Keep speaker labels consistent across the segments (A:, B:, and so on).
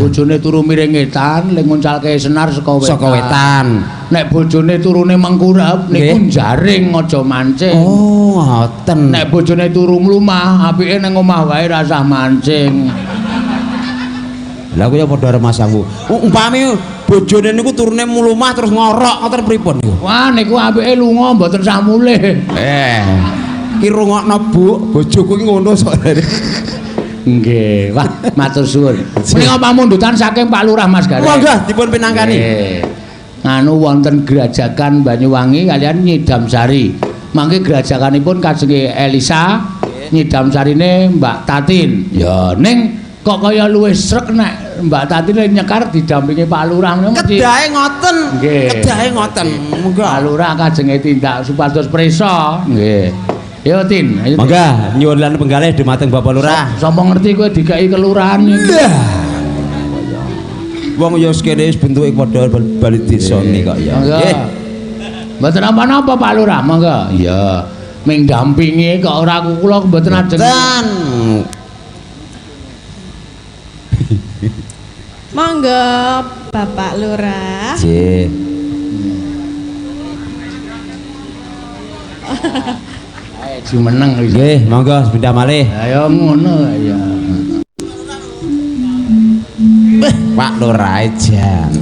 A: Bojone turu miring ngetan, le nguncalke senar saka wetan.
B: Saka wetan.
A: Nek bojone turune mengkurep niku jaring aja mancing.
B: Oh, ngoten.
A: Nek bojone turu mlumah, apike ning omah wae rasah mancing.
B: Lah aku ya padha karo Mas aku. Umpami bojone niku turune mlumah terus ngorok ngoten pripun niku?
A: Wah, niku apike lunga mboten sah mulih.
B: Ki rungokno Bu, bojoku ki ngono soalnya.
A: Nggih, wah matur suwun. Menika pamundutan saking Pak Lurah Mas Gareng.
B: Monggo dipun pinangkani.
A: Nggih. Nganu wonten Grajagan Banyuwangi kalian Nyidamsari. Mangke grajaganipun kajenge Elisa, Nyidamsarine Mbak Tatin. Ya ning kok kaya luwih srek nek Mbak Tatin nyekar didampingi Pak Lurah menika mesti.
B: Kedahe ngoten.
A: Nggih.
B: Kedahe ngoten. Monggo.
A: Pak Lurah kajenge tindak supados prisa. Nggih. Yo Tin, ayo. Tin.
B: Monggo nyuwun lan penggalih dumateng Bapak Lurah.
A: Sapa ngerti kowe dikai kelurahan iki.
B: Wong ya kene wis bentuke padha bali desane kok ya.
A: Monggo.
B: Nggih.
A: Mboten napa-napa Pak Lurah, monggo. Iya. Ming dampingi kok ora kula mboten ajeng.
B: Mboten.
C: Monggo Bapak Lurah.
B: Nggih.
A: Ayo jumeneng iki.
B: Nggih, monggo sepindah malih.
A: Ayo ngono ya.
B: Pak Lurah jan.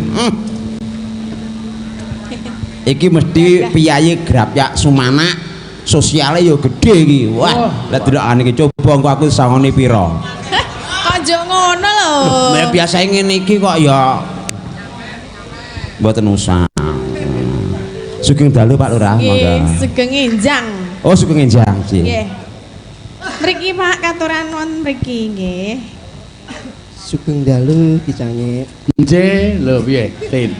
B: Iki mesti piyayi grapyak sumanak, sosiale ya gedhe iki. Wah, lek delokane iki coba engko aku sangone pira.
C: Kok njuk ngono lho.
B: Lah biasae ngene iki kok ya mboten usah. Sugeng dalu Pak Lurah, monggo.
C: Nggih, sugeng enjang.
B: Oh, sugeng enjang, nggih.
C: Nggih. Mriki Pak katuran wonten mriki nggih.
D: Sugeng dalu Ki Cangik.
A: Nggih, lho piye, Tin?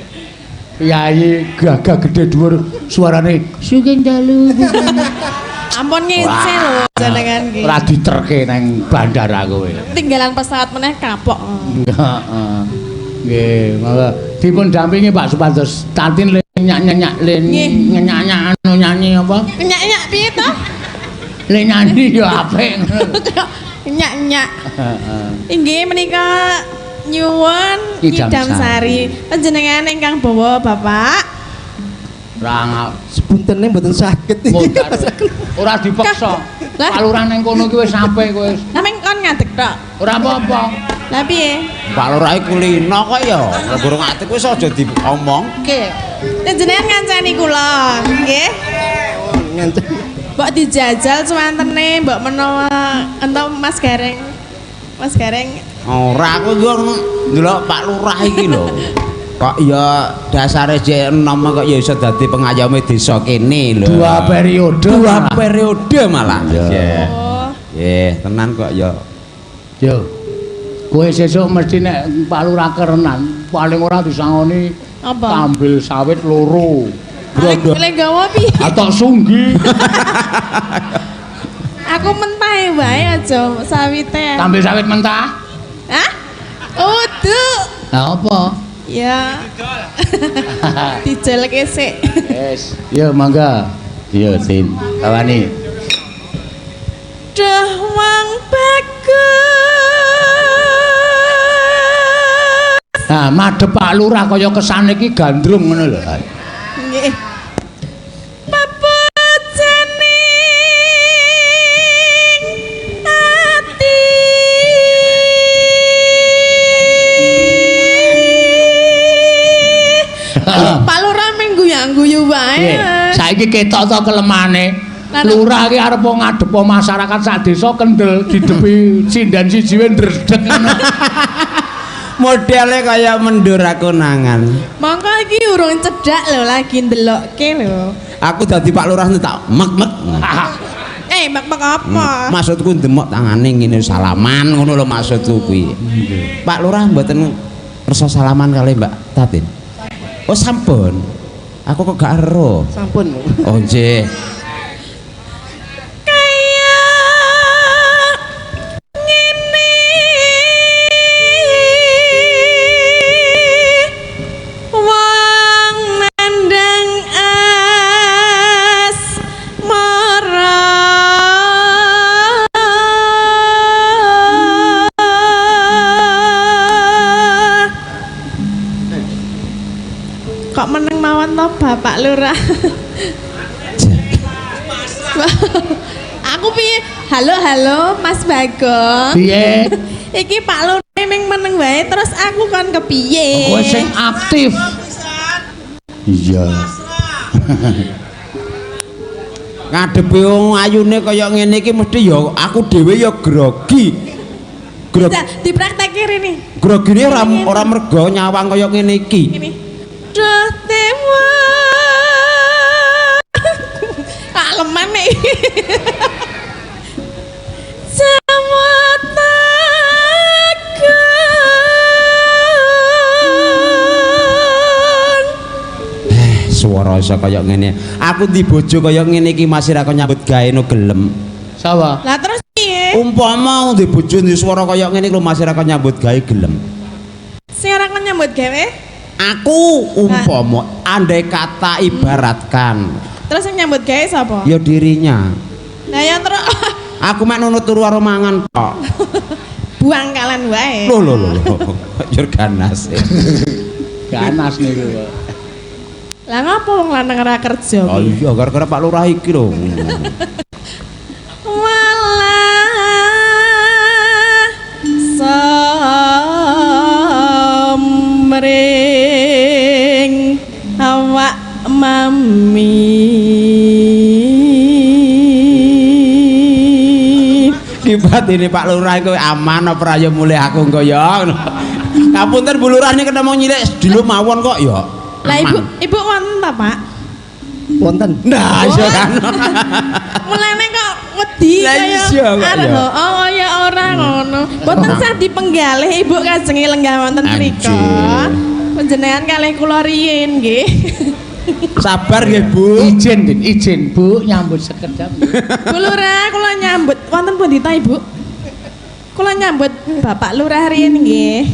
A: Piyayi gagah gedhe dhuwur suarane sugeng dalu.
C: Ampun ngece lho jenengan nggih.
A: Ora diterke nang bandara kowe.
C: Tinggalan pesawat meneh kapok.
A: Heeh. Nggih, monggo dipun dampingi Pak supados Tatin le nyak-nyak le nyenyak anu nyanyi apa?
C: Nyak-nyak piye to?
A: Le nyanyi ya apik ngono.
C: Nyak-nyak.
A: Heeh.
C: Inggih menika nyuwun
A: Nyidamsari.
C: Nyidamsari. Panjenengan ingkang bawa Bapak.
A: Ora
D: Sepuntene mboten saged.
A: modar. Ora dipeksa.
C: Lah?
A: Pak Lurah ning kono ki wis sampe kowe.
C: Lah meng kon ngadeg tok.
A: Ora apa-apa.
C: Lah piye?
B: Pak Lurah iku kulino kok ya. Gurung ati wis aja diomongke.
C: Panjenengan ngancani kula, nggih.
D: Ngancani.
C: Mbok dijajal suwantene, mbok menawa ento Mas Gareng. Mas Gareng
B: Ora aku yo ndelok Pak Lurah iki lho. Kok ya dasare jek enom kok ya iso dadi pengayome desa kene lho.
A: Dua periode.
B: Dua
A: malah.
B: periode malah.
A: Iya.
C: Oh.
B: Nggih, tenan kok ya.
A: Yo. Kowe sesuk mesti nek Pak Lurah kerenan, paling ora disangoni
C: Apa?
A: kambil sawit loro.
C: Lek lek gawa piye?
A: Atok sunggi.
C: Aku mentah wae aja sawite.
A: Kambil sawit mentah.
C: Hah? Udu.
A: Lah apa?
C: Ya. Dijeleke sik.
A: Yes. Yo mangga. Yo Tin. Kawani.
C: Duh wong bagus.
A: Nah, madhep Pak Lurah kaya kesane iki gandrung ngono lho.
C: Nggih. Papajaning ati. Pak Lurah ming guyu-guyu wae.
A: Saiki ketok to kelemane. Lurah iki arep ngadep masyarakat sak desa kendel didepi sinden siji wae ndredeg ngono.
B: Modele kaya mendur aku nangan.
C: Mongko iki urung cedhak lho lagi ndelokke lho.
B: Aku dadi Pak Lurah tak mek-mek.
C: Mek-mek apa?
B: Maksudku ndemok tangane ngene salaman ngono lho maksudku kuwi. Pak Lurah mboten kersa salaman kali Mbak Tatin. Oh sampun. Aku kok gak ero.
D: Sampun.
B: Oh nggih.
C: Kaya ngene wong nandang asmara. Kok meneng mawon to Bapak Lurah? Aku piye? Halo halo Mas Bagong.
A: Piye?
C: Iki Pak Lurah ming meneng wae terus aku kon kepiye?
A: Kowe sing aktif. Iya.
B: Ngadepi wong ayune kaya ngene iki mesti ya aku dhewe ya grogi. Grogi
C: Dipraktekke rene.
B: Grogine ora ora mergo nyawang kaya ngene iki.
C: Ngene. Duh tewa. Kaleman nek. Jawatakan.
B: Swara iso kaya ngene. Aku di bojo kaya ngene iki masih ra nyambut gawe no gelem.
A: Sapa?
C: Lah terus piye?
B: Umpama di bojo di swara kaya ngene iki lho masih ra nyambut gawe gelem.
C: Sing ora kon nyambut gawe?
B: Aku umpama andai kata ibaratkan
C: Terus sing nyambut gawe sapa?
B: ya dirinya.
C: Lah ya terus
B: Aku mek nunut turu karo mangan tok.
C: buang kalan wae.
B: Lho lho lho. Jur ganas.
A: Ganas niku.
C: Lah ngapa wong lanang ora kerja?
B: Oh iya gara-gara Pak Lurah iki lho.
C: Walah somring awak mami.
B: Kibat ini Pak Lurah kowe aman apa ora ya mulih aku engko ya. Ngapunten Bu Lurah niki kena mau nyilek sedilo mawon kok ya.
C: Lah ibu, ibu wonten ta, Pak?
D: Wonten.
B: Nah, iya kan.
C: Mulane kok wedi
B: Lah
C: kaya
B: iya kok
C: arep
B: ya.
C: oh ya ora ngono. Mboten sah dipenggalih ibu kajenge lenggah wonten mriku.
B: Anjir.
C: Panjenengan kalih kula riyin nggih.
B: Sabar nggih Bu.
A: Izin, Din, izin Bu nyambut sekedap.
C: Bu Lurah, kula nyambut wonten pundi ta Ibu? Kula nyambut Bapak Lurah riyin nggih.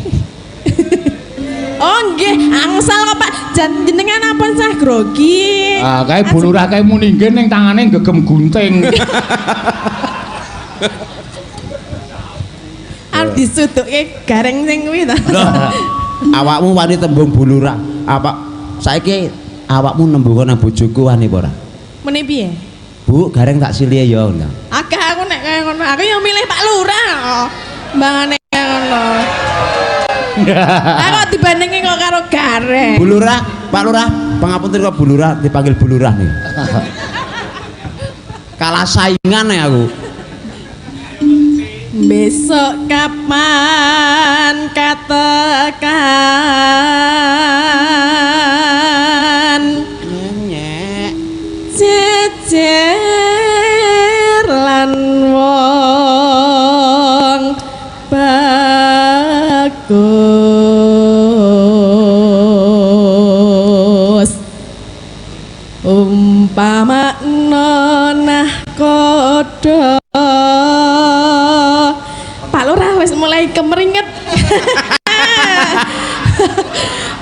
C: Oh nggih, angsal kok Pak. Jenengan ampun sah grogi.
A: Ah, kae Bu Lurah kae muni nggih ning tangane gegem gunting.
C: Arep disudukke gareng sing kuwi ta.
B: Loh, awakmu wani tembung Bu Lurah. Apa saiki awakmu nembung nang bojoku wani apa ora?
C: Muni piye?
B: Bu, gareng tak silihe ya ngono.
C: Akeh aku nek kaya ngono, aku yang milih Pak Lurah kok. Mbangane kaya ngono. Lah kok dibandingi kok karo gareng.
B: Bu Lurah, Pak Lurah, pangapunten kok Bu Lurah dipanggil Bu Lurah nih. Kalah saingan ya aku.
C: Besok kapan katekan
B: Nyek.
C: jejer lan wong bagus umpama nahkoda. Pak Lurah wis mulai kemeringet.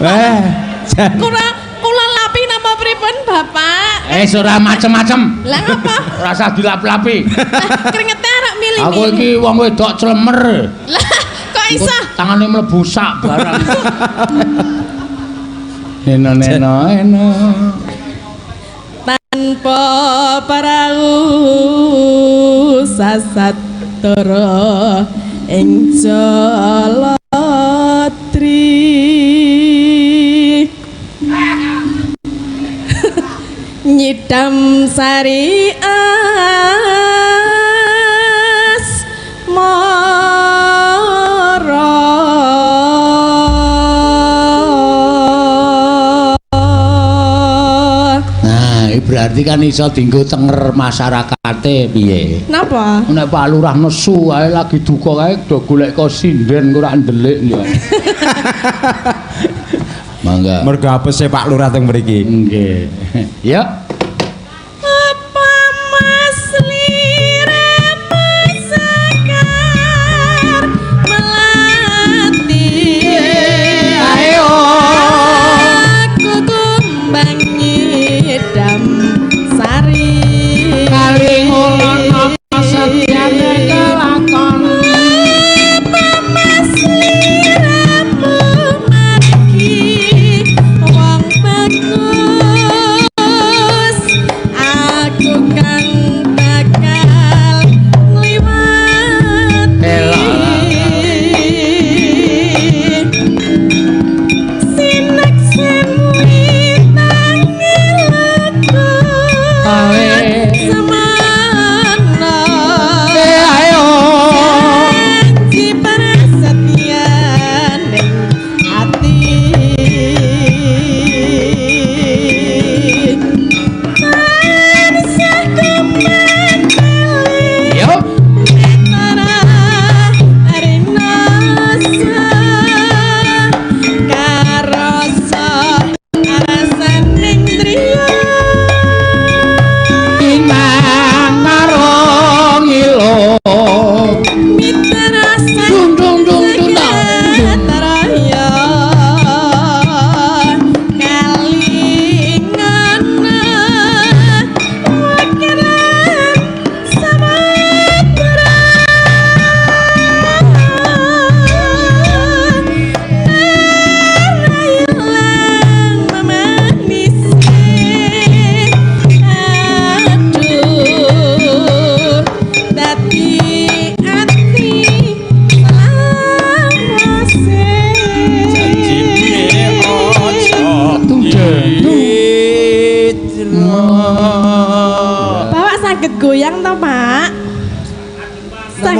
B: Eh,
C: Kula kula lapi napa pripun Bapak?
A: Eh, ora macem-macem.
C: Lah ngapa?
A: Ora usah dilap-lapi.
C: Lah keringetnya arek milih.
A: Aku iki wong wedok clemer.
C: Lah kok iso?
A: Tangane mlebu sak barang. Neno neno eno.
C: Tanpa parahu sasat tara ing jalatri nyidam sari as mara.
A: Nah, iki berarti kan iso dienggo tenger masyarakate piye?
C: Napa?
A: Nek Pak Lurah nesu kae lagi duka kae do golek ko sinden kok ora ndelik ya. Mangga.
B: Mergo apese Pak Lurah teng mriki.
A: Nggih. Ya.
C: Apa mas liremu sekar melati?
A: Ayo.
C: Aku kumbang nyidam sari.
A: Kali ngono setyane kelakon.
C: Apa mas liremu margi wong bagus?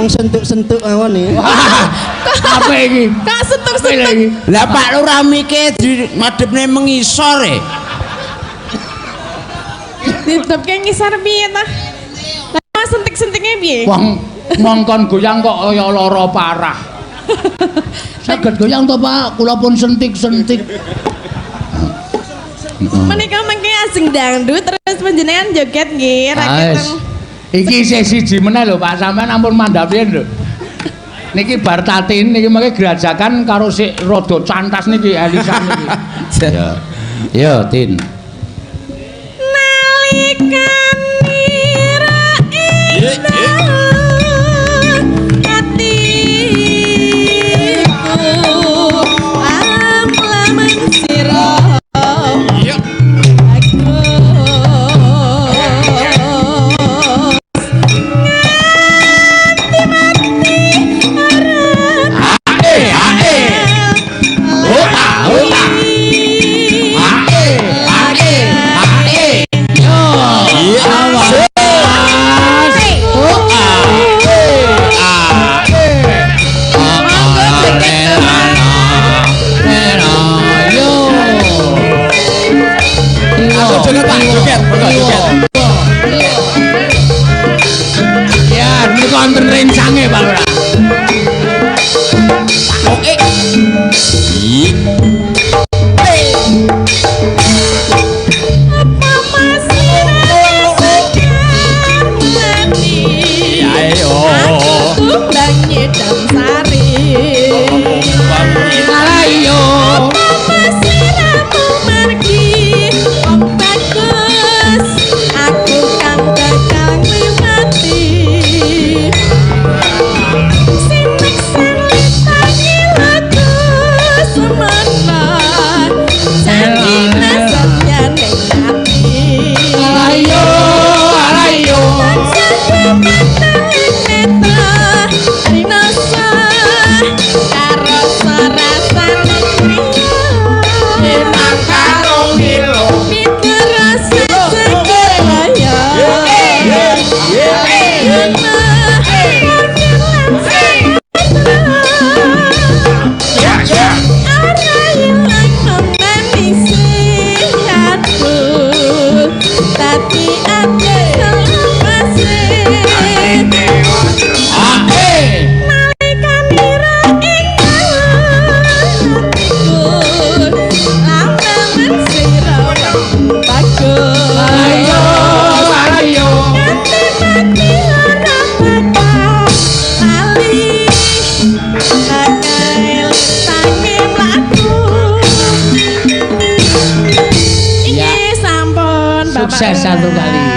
D: Mung sentuk-sentuk mawon iki.
A: Apa iki?
C: Kok sentuk-sentuk?
B: Lah Pak Lurah mike di madhepne mengisor e.
C: Ditepke ngisor piye ta? Lah sentik-sentike piye?
A: Wong mongkon goyang kok kaya lara parah. Saged goyang to, Pak? Kula pun sentik-sentik.
C: Menika mengke ajeng dangdut terus panjenengan joget nggih,
A: Wis. Iki isih siji meneh lho, Pak. Sampeyan ampun mandhap riyen lho. Niki bar Tatin niki mengke grajagan karo sik rada cantas niki Elisa niki. Ya. Ya, Tin.
C: Nalikanira ing atiku lam-laman sira nganti mati ora
A: Ae, ae. Ota, ota. Ae, ae, ae. Yo. Awas. Ota. Ae. Yo.
B: Langsung joget, Pak. Joget, monggo joget.
A: Ya, niku wonten rencange, Pak Lurah.
B: Oke.
C: Apa masih sekar mati?
B: Ayo.
C: Aku tumbang nyedam sari.
A: Ayo.
C: Apa masih ramu margi wong bagus? Aku kang bakal ngliwati. Sing nek tangi lagu semono, janjine setya ning ati.
A: Ayo, ayo.
C: Tati ati selawase.
A: Ae.
C: Nalikanira ing atiku lamaman sira bagus.
A: Ayo, ayo.
C: Nganti mati ora bakal lali, bakal tangi mlaku.
A: Ya.
C: Iki sampun Bapak
A: Sukses
C: Lurah.
A: satu kali.